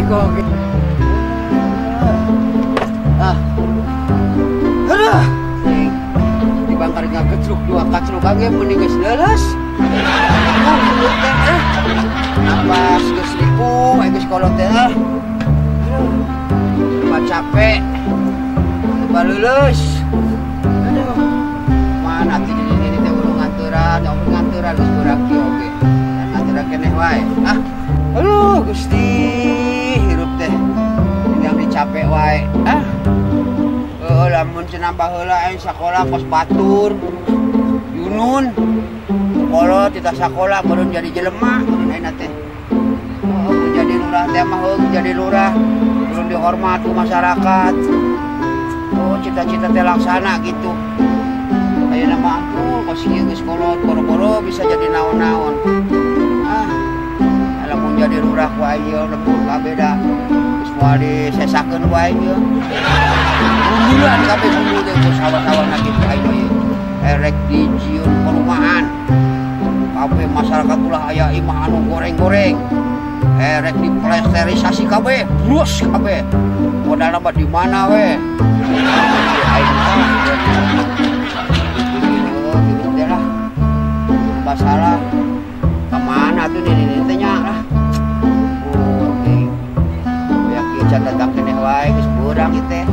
Beko. Ah. Aduh. Di bangkar ngagecruk dua kacruk kage mending geus leuleus. Ah, mulut teh ah. Napas geus lipu, aya geus kolot teh ah. Aduh. Coba capek. Coba leuleus. Aduh. Mana teh ini teh urang ngaturan, urang ngaturan geus beurang kieu oge. Ngaturan keneh wae. Ah. Aduh, Gusti, hirup teh yang dicapek wae. Ah. Heuh, lamun cenah baheula aing sakola kos batur. Yunun. Kolot tita sakola meureun jadi jelema meureun ayeuna teh. Heuh, jadi lurah teh mah heuh jadi lurah. Meureun dihormat ku masyarakat. Oh, cita-cita teh laksana gitu. Ayeuna mah ampun kos ieu geus kolot boro-boro bisa jadi naon-naon. Ah. Lamun jadi lurah ku aing lembur kabeh da. Geus moal disesakeun wae ieu. Gumbulan kabeh gumbul teh geus sawah-sawahna kitu aing ieu. Erek dijieun perumahan. Kabeh masyarakat ulah aya imah anu goreng-goreng. Erek diplesterisasi kabeh, brus kabeh. Modalna mah di mana we? Aing mah gitu teh lah. Masalah kemana tuh nih teh nya lah. Oh, ting. Aya kieu can datang keneh wae geus beurang ieu teh.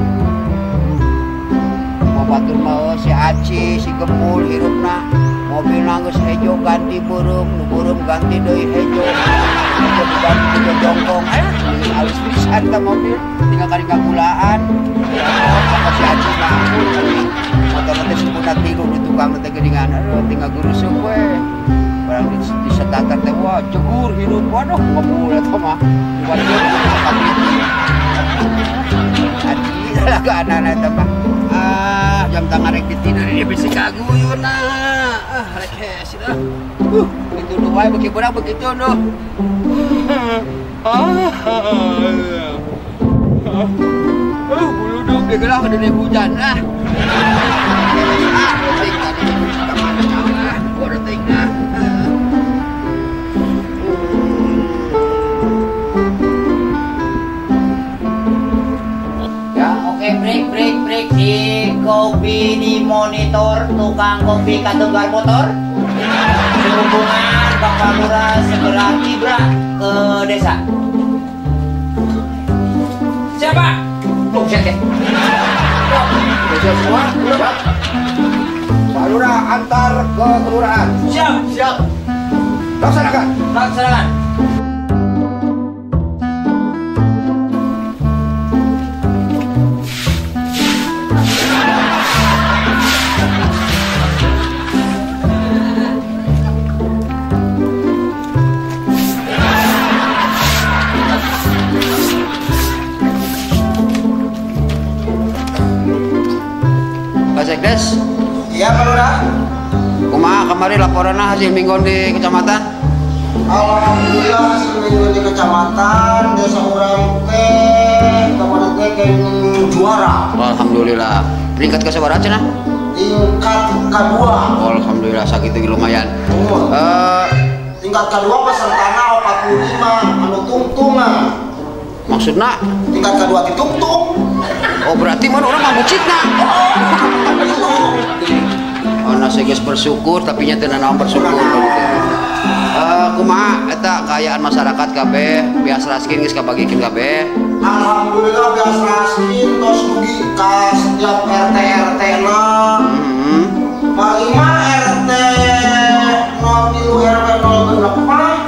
Mau batur mah si Aci, si Gemul hirupna. Mobilna geus hejo ganti beureum, nu beureum ganti deui hejo. Hejo diganti hejo jongkong. Geus alus pisan ta mobil, tinggal kali kagulaan. Oh, si Aci mah ampun euy. Motor teh sempurna tilu di tukang teh geuningan. Aduh, tinggal gurusuk we. Barang disetatar teh wah jegur hirup waduh ngebul eta mah. Diwajib kabiti. Aci laga anak-anak eta mah. Ah, jam tangan rek ditidur dia bisi kaguyuna. Ah, rek hese dah. Begitu nu wae beuki beurang begitu nu. Buluduk gegelah gede hujan ah. Ah, penting tadi ka mana ah, penting ah. Ya, oke, break break break di kopi di monitor tukang kopi katunggal motor. Sehubungan Bapak Lurah segera kibra ke desa. Siapa? Oh, siap ya. Siap semua? Siap. Pak Lurah antar ke kelurahan. Siap, siap. Laksanakan. Laksanakan. Pak Sekdes? Iya Pak Lurah. Kumaha kemarin laporanna hasil mingguan di kecamatan? Alhamdulillah hasil mingguan di kecamatan desa urang teh kemarin teh kenging juara. Alhamdulillah. Peringkat ke sabaraha cenah? Tingkat kedua. Alhamdulillah sakitu lumayan. Tingkat kedua pesertana 45 anu tungtungan. Maksudna? Tingkat kedua ditungtung. Oh berarti mana orang ngabucitna. Oh, nasi geus bersyukur tapi nya teu nanaon bersyukur. Kumaha eta kaayaan masyarakat kabeh bias raskin geus kabagikeun kabeh. Alhamdulillah bias raskin tos dugi ka setiap RT RT na. Paling mah RT 03 RW 06 mah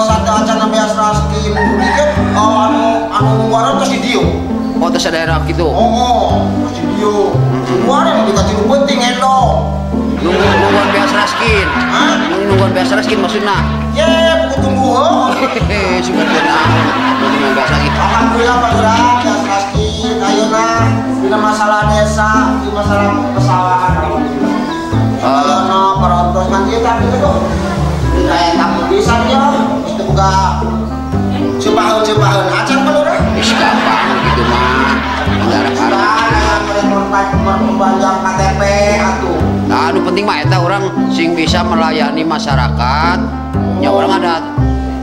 satu acana bias raskin dugikeun anu nungguan tos di dieu. Oh, terus daerah gitu. Oh, terus di dieu. Nungguan di katilu penting endo. Nungguan bias raskin. Hah? Nungguan bias raskin maksudna? Ye, buku tunggu heuh. Hehehe, sugan teh naon. Nungguan bias raskin. Alhamdulillah Pak Lurah bias raskin ayeuna dina masalah desa, di masalah pesawahan alhamdulillah. Ayeuna parantos ngan ieu tapi tuh. Kayak tamu pisan ya, geus teu boga cebaheun-cebaheun acan Pak Lurah. Geus gampang gitu mah. Memperpanjang KTP atuh. Nah, anu penting mah eta urang sing bisa melayani masyarakat. Nya urang ada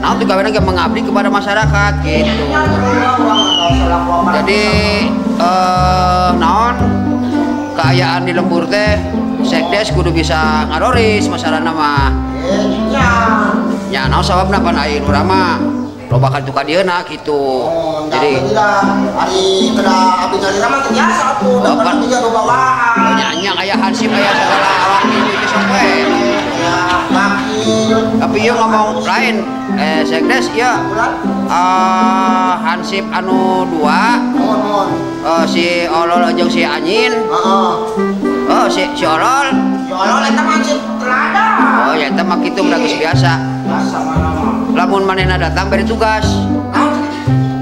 Nah, tuh gawena ge mengabdi kepada masyarakat gitu. Jadi naon kaayaan di lembur teh sekdes kudu bisa ngaroris masalahna mah. Nya naon sababna pan ayeuna urang mah loba ka dieuna gitu. Jadi ari kena abdi nyalira mah teu biasa atuh, da kan dia loba bawahan. Nya aya hansip aya segala awak itu sok we. Tapi ieu ngomong lain sekdes ieu hansip anu 2 si Olol jeung si Anyin. Oh si Olol. Si Olol eta mah hansip teladan. Oh ya eta mah kitu mah geus biasa. Biasa mana mah. Lamun manehna datang beri tugas.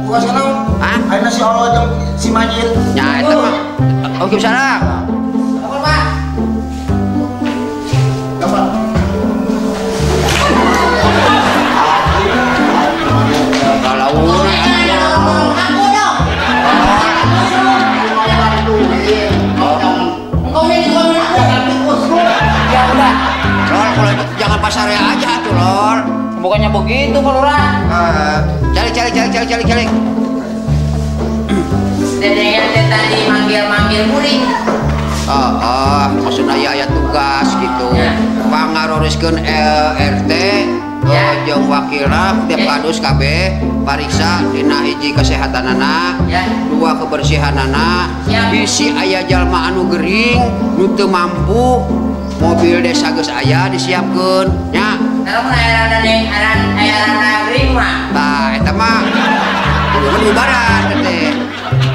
Tugas naon? Hah? Ayeuna si Olol jeung si Manyin. Nya eta mah. Oke, salam. Salam, Pak. Dapat. Jangan pasarnya aja tuh lor. Bukannya begitu Pak Lurah. Cari. Dedenya tadi manggil-manggil kuring. Maksudnya aya tugas gitu. Pangaroriskeun RT jeung wakilna tiap kadus KB pariksa dina hiji kesehatanana, dua kebersihanana, bisi aya jalma anu gering nu teu mampu mobil desa geus aya disiapkeun nya. Lamun aya randa aya randa gering mah. Tah eta mah kudu bubaran teh.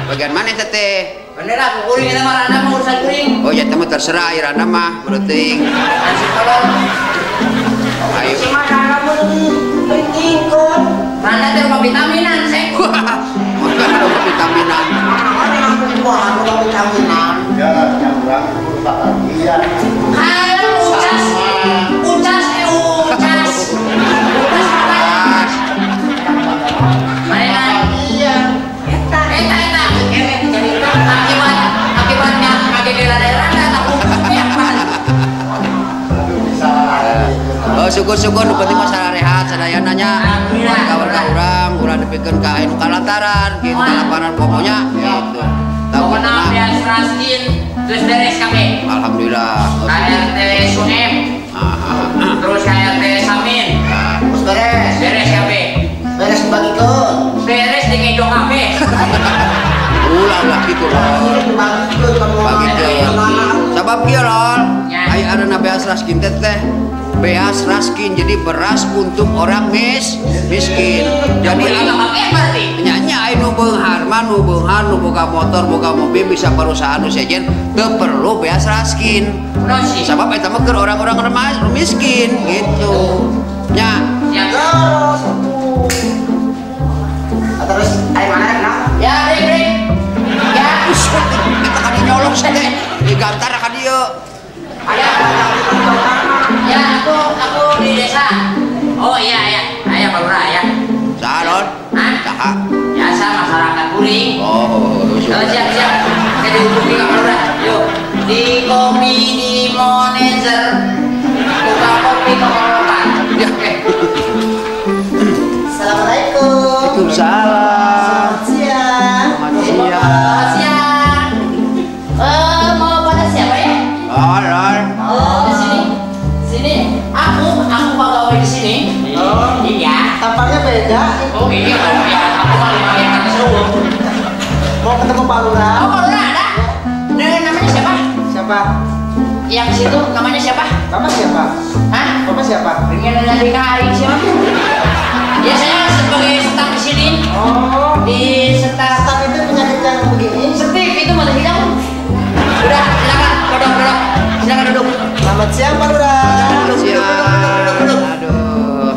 Bagian mana teh? Bener lah kuring eta mah randa mah urusan kuring. Oh ya eta mah terserah aya randa mah bereuting. Hansip tolong. Ayo. Si mah randa mah pentingkeun. Randa teh loba vitaminan sek. Loba vitaminan. Mana loba vitaminan. Ya, yang urang kudu bahagia. Ucas, ucas, ucas. Mana? Iya. Eta, eta. Akibat, akibatnya kagegela daerah tak ya. Oh, syukur-syukur nu penting masalah rehat sadayana nya. Warga-warga urang, urang dipikeun ka anu kalantaran, kitu kalaparan pokoknya gitu. Pokokna beas raskin terus beres kabeh. Alhamdulillah. KRT Sunem. Terus KRT Samin. Terus beres. Beres kabeh. Beres dibagikeun. Beres di ngejo kabeh. Ulah ulah kitu lol. Bagikeun. Sabab kieu lol. Aya aranna beas raskin teh beas raskin jadi beras untuk orang miskin. Jadi nya aya nu beunghar mah nu beunghar nu boga motor boga mobil bisa perusahaan nu sejen teu perlu beas raskin. Sabab eta mah keur orang-orang miskin gitu. Nya. Terus aya mana kenal? Ya, break. Ya, eta ka nyolong teh digantar ka dieu. Aya. Ya, aku di desa. Oh iya iya, aya Pak Lurah ya. Saha lon? Hah? Saha? Biasa masyarakat kuring. Oh, siap siap. Saya dihubungi Pak Lurah. Yuk. Di kopi di manager. Buka kopi kekolokan. Ya. Oke. Assalamualaikum. Waalaikumsalam. Selamat siang. Selamat siang. Selamat siang. Mau pada siapa ya? Lol, lol. Oh, di sini. Sini, aku pegawai di sini. Oh, iya. Tampaknya beda. Oh iya, ya. Aku malah pakai kata seru. Mau ketemu Pak Lurah? Oh, Pak Lurah ada. Nah, namanya siapa? Siapa? Yang situ namanya siapa? Bapak siapa? Hah? Bapak siapa? Pengen nanya DKI siapa? Ya saya sebagai staf di sini. Oh. Di staf. Staf itu penyakit yang begini? Staf itu mata hidung. Udah, silakan duduk, duduk. Silakan duduk. Selamat siang Pak Lurah. Selamat siang. Duduk. Aduh.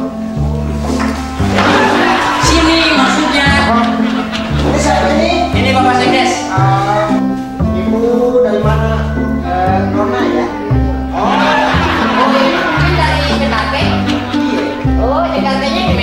Sini maksudnya. Ini siapa ini? Ini Bapak Sekdes. Ibu dari mana? Nona ya? Oh. Oh, ini mungkin dari Jakarta. Iya. Oh, Jakartanya di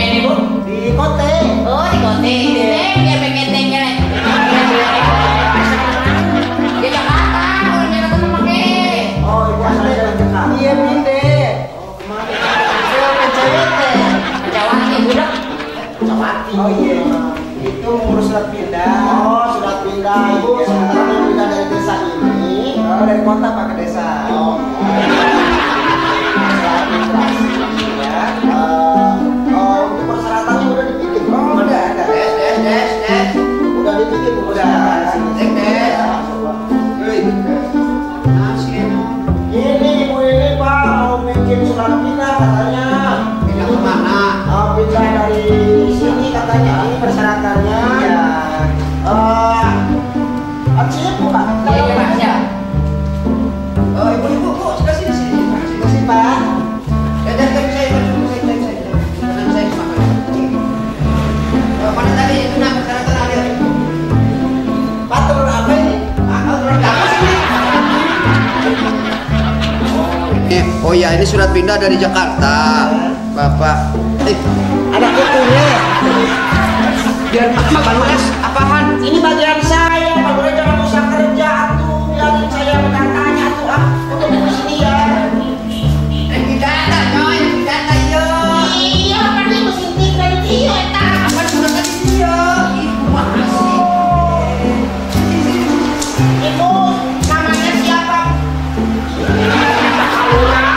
Pucawati. Oh iya. Itu mengurus surat pindah. Oh, surat pindah. Ibu Iya. sementara mau pindah dari desa ini. Oh, dari kota Pak ke desa. Oh. Masalah administrasi. Ya. Oh, untuk persyaratannya udah dibikin. Oh, udah ada. Des, des, des, des. Udah dibikin Udah. Cek, des. Hei. Nasi emang. Ini ibu ini Pak mau bikin surat pindah katanya. Pindah kemana? Oh, pindah dari sini katanya, ini persyaratannya. Iya. Acip bukan? Iya, iya, Pak, siap. Oh, ibu, ibu, bu, sebelah sini, sini. Terima kasih Pak. Ya, dan saya, saya, saya, saya, saya, saya, saya, mana tadi itu nama persyaratan ada? Pak, telur apa ini? Ah, telur apa sih ini? Oh ya, ini surat pindah dari Jakarta, Bapak. Ada kukunya. Biar Bapak Lurah apaan? Ini bagian saya, Pak Lurah jangan usah kerja tuh, biarin saya bertanya tuh ah, untuk di sini ya. Ini data, coy, ini data yo. Iya, kan ini mesin tik dari dia, eta. Apa surat tadi dia? Ih, kumaha sih? Ibu, namanya siapa? Pak Lurah.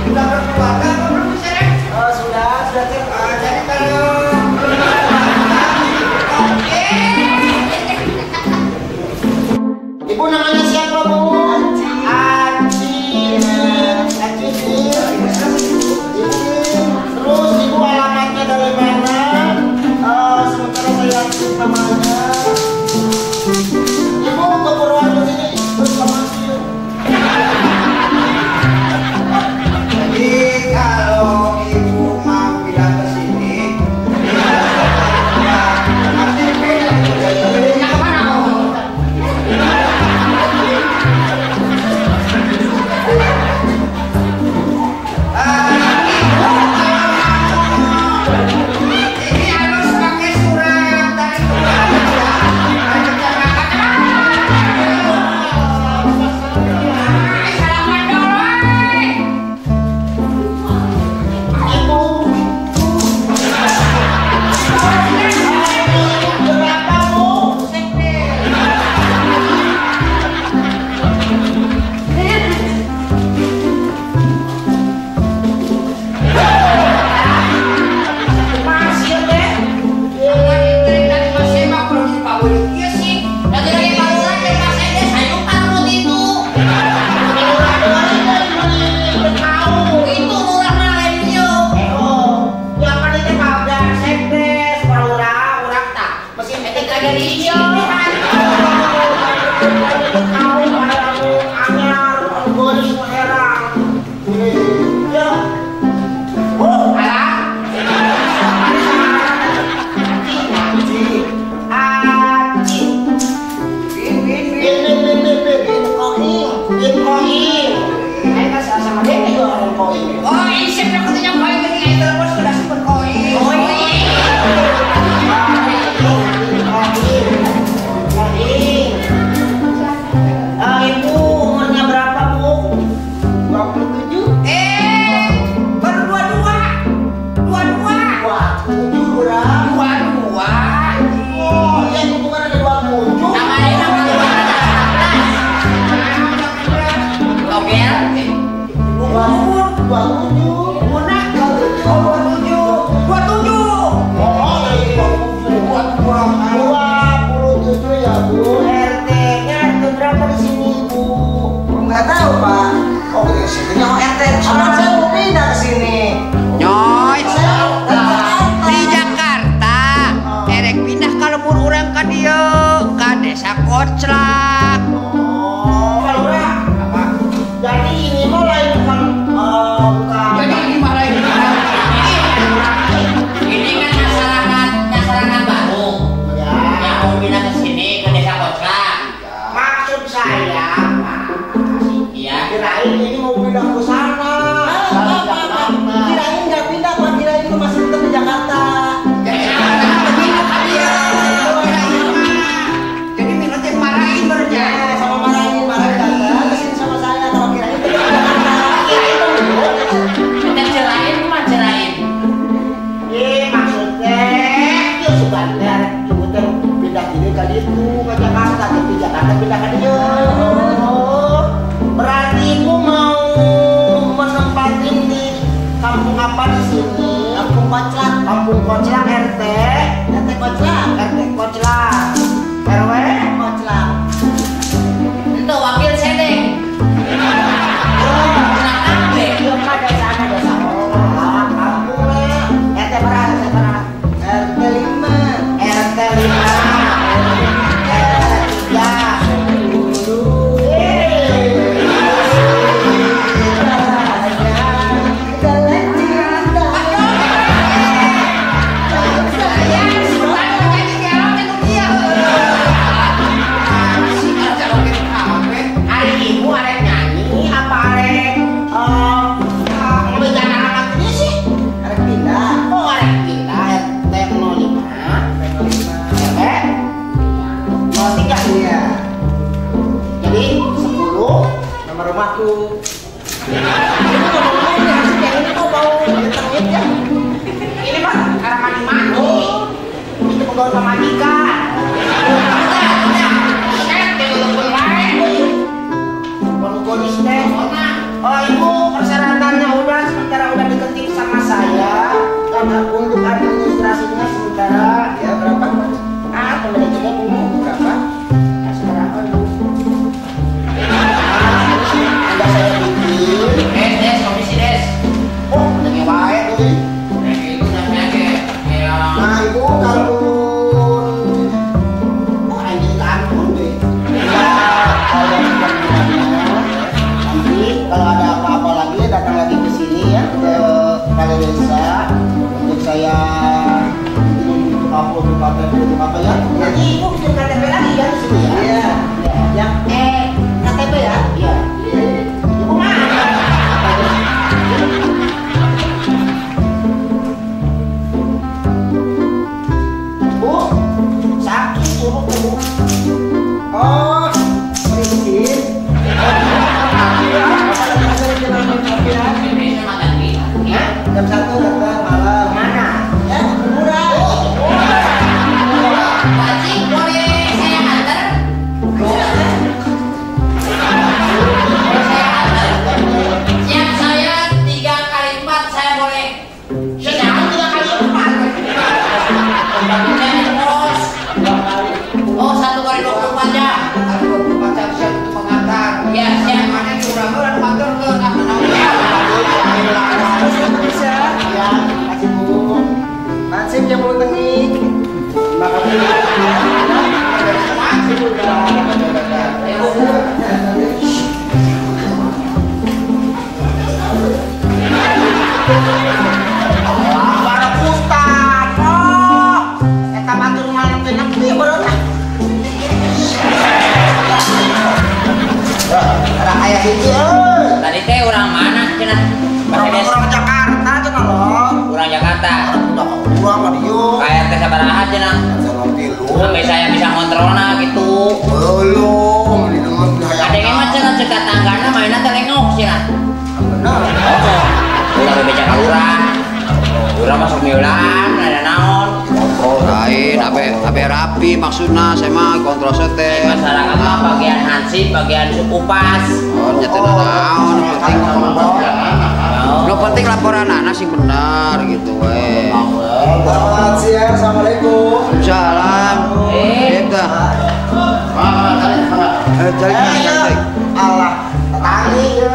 Udah berkeluarga apa belum sih, Rek? Oh, sudah cek. Jadi kalau belum berkeluarga, oke. Ibu namanya siapa, Bu? Aci. Aci. Terus ibu alamatnya dari mana? Sementara saya tulis namanya. Ibu keperluan ke sini bersama sih. Jadi kalau ibu mau pindah ke sini, KTP Pindah kemana kau? Ini harus pakai surat dari kelurahan ya. Dari kecamatan. Salaman dong, woi. Ibu. Berapa, Bu? Masih deh. Dari Mas Ema belum dipakai. Iya sih. Lagi-lagi Pak Lurah dan Mas Ede sayup perut itu. Lurah doang ini tahu. Itu lurah mah lain ieu. Oh, ya kan itu kagak sekdes, Pak Lurah, urang tak mesin Etik lagi di ieu. Tahu anu anyar, anu geulis nu herang. Ya. Alah. Aci. Bin, bin, bin. Bin bin bin bin bin bin koing, bin koing. Ayo kan sama dia juga orang koing. Oh, ini siapa katanya koin gini, ayo telepon sudah super koin. Koing. Bin koing. Tadi ka ditu ka Jakarta, di Jakarta pindah ka dieu. Oh, berarti ibu mau menempatin di kampung apa di sini? Kampung Koclak. Kampung Koclak RT. RT Koclak. RT Koclak. RW Koclak. Itu wakil sedeng. RT berapa? RT berapa? RT 5. RT 5. RT 3. Ini mah karena mandi-mandi. Itu pegawai pemajikan. Oh ibu, persyaratannya udah sementara udah diketik sama saya. Dan untuk administrasinya sementara ya berapa? Ah, temen juga bu berapa? Nah, seberapa bu? Udah saya bikin. Des, komisi des. Oh, udah ngewae tuh. Nah ibu kalau oh anjing ampun deh. Nanti kalau ada apa-apa lagi datang lagi ke sini ya ke balai desa untuk saya untuk apa untuk KTP untuk apa ya. Nanti ibu bikin KTP lagi ya di sini ya. Iya. Yang KTP ya. Iya. Ibu mana? Bu, sakit urut bu. Oh, miskin. Jam 1 datang malam. Mana? Ya, murah. Pakcik, boleh saya antar? Boleh saya antar? Siap saya 3 kali 4 saya boleh. Siap 3 kali 4. Oh, 1 kali 24 jam. 1 kali 24 jam siap untuk mengantar. Ya, siap. Mana curang orang kantor ke Ya, kasih bu. Nasib yang mau tengik. Terima kasih. Oh, eta batur malam teh nepi barulah. Ada aya hiji euy. Tadi teh urang mana cenah? Orang Jakarta cenah loh. Urang Jakarta. Urang mah dieu. Ka RT sabaraha cenah? Sampai saya bisa ngontrolna gitu. Belum, Adenge mah cenah cek tanggana mainna teh lengok cenah. Bener. Oh, urang bebeja ka urang. Urang masuk miulan, ada naon. Kontrol lain, abe rapi maksudna saya mah kontrol teh. Masyarakat mah bagian hansip, bagian sukupas. Oh, nya teh naon, penting. Nu penting laporan anak sih benar gitu we. Selamat siang, assalamualaikum. Salam. Eta. Cari. Allah, tetanggi ya.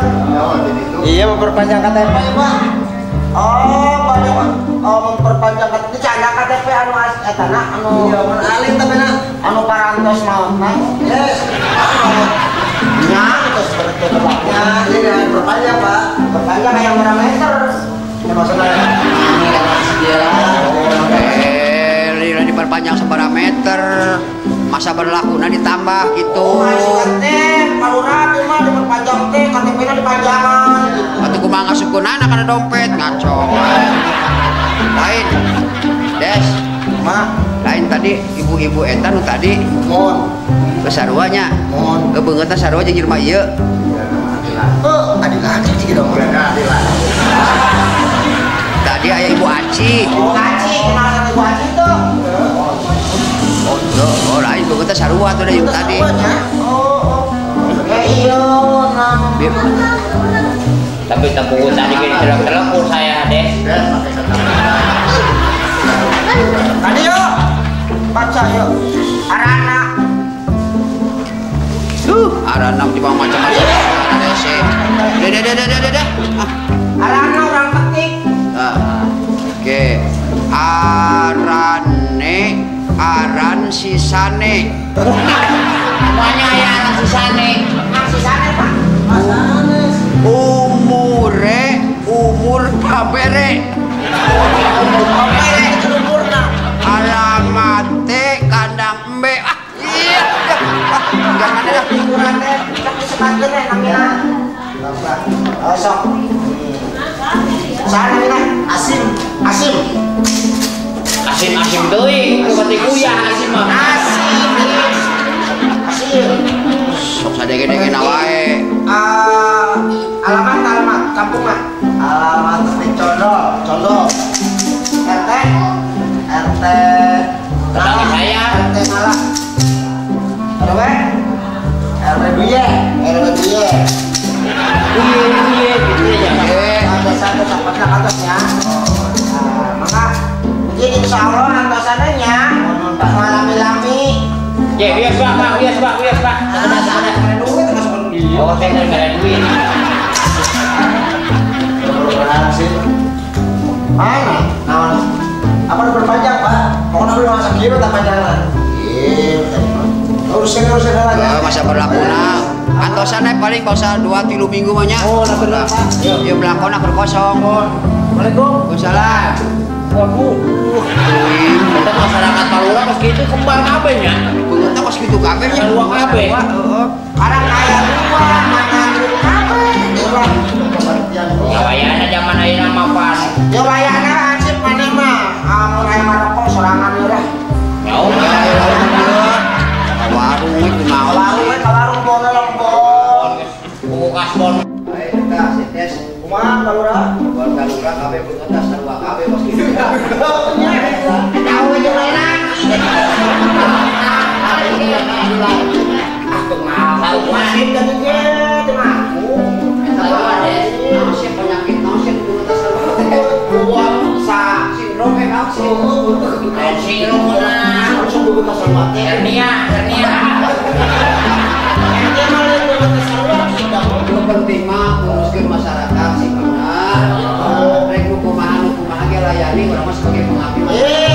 Iya, memperpanjang KTP ya, Pak. Oh, banyak oh memperpanjang KTP. Canda KTP anu eta na anu. Iya, mun alim tapi na anu parantos maotna. Yes. Nya geus berarti berlaku. Ya, iya perpanjang, Pak. Perpanjang yang berapa meter? Ya maksudnya ini diperpanjang seberapa meter, masa berlakunya ditambah gitu. Oh, teh, palura teh mah diperpanjang teh, KTP-na dipanjangan gitu. Atuh kumaha ngasupkeunana kana dompet ngaco. Lain. Des, mah lain tadi ibu-ibu eta nu tadi mun sarua nya. Mun beungeutna sarua jeung jelema ieu. Heuh, adil sih dong. Tadi aya Ibu Aci. Ibu Aci, kenal sama Ibu Aci tuh. Oh, oh, lain Beungeut sarua tuh da yung tadi. Oh. Iya, nam. Tapi tepung tadi gini telepon saya deh. Tadi yuk, baca yuk. Arana. Arana di bawah macam-macam. Deh deh deh deh deh. Arana orang ketik. Oke. Arane, aran sisane. Semuanya ya aran sisane. Sisane Pak. Umure umur pabere. Umur pabere umurna. Alamate kandang embe. Ah, iya. Jangan ada hiburan teh, cek disebutkeun teh namina. Oh, sok. Saha namina? Asim, Asim. Asim asim teuing, berarti kuyah asim mah. Asim. Asim. Sok sadege-dege na wae. Alamat alamat kampung mah. Alamat di Condol, Condol. RT RT Tetangga saya RT Malah. RW RW Buye, RW Buye. Buye Buye gitu ya. Ada satu sampai ke atasnya. Nah, maka mungkin insya Allah antosannya malami-lami. Ya, bias Pak, Pak, bias Pak, bias Pak. Ada duit enggak. Oh, saya nggak ada duit. Mana? Nah, apa diperpanjang Pak? Pokoknya belum masuk kilo tak panjangan. Iya, urusin urusin lagi. Masa berlaku nah. Antosannya paling pausa 2-3 minggu mah nya. Oh, nah bener Pak. Ya belakon akur kosong. Assalamualaikum. Waalaikumsalam. Waduh. Kita masyarakat Palura pas gitu kembang kabeh nya. Beungeutna kos kitu kabeh nya. Sarua kabeh. Heeh. Karang kaya dua, mangan kabeh. Ya wayana zaman ayeuna mah pan. Ya wayana acip maneh mah. Amun aya maroko sorangan ieu dah. Ya udah. Ka warung we kunaon. Warung we ka warung bolong bon. Buku kasbon. Ayo kita sites. Kumaha Kalura? Buat Kalura kabeh beungeutna sarua kabeh kos kitu. Tahu aja lain lagi. Sarua Sip dan ge teu ngaku. Eta penyakit naon sih beungeutna sarua teh. Sa sindrom naon sih. Sindrom mah langsung beungeutna sarua teh. Hernia, hernia. Hernia mah lain beungeutna sarua sudah. Nu penting mah nguruskeun masyarakat sih bener. Rek nu kumaha nu kumaha ge layani urang mah sebagai pengabdi masyarakat. Hey!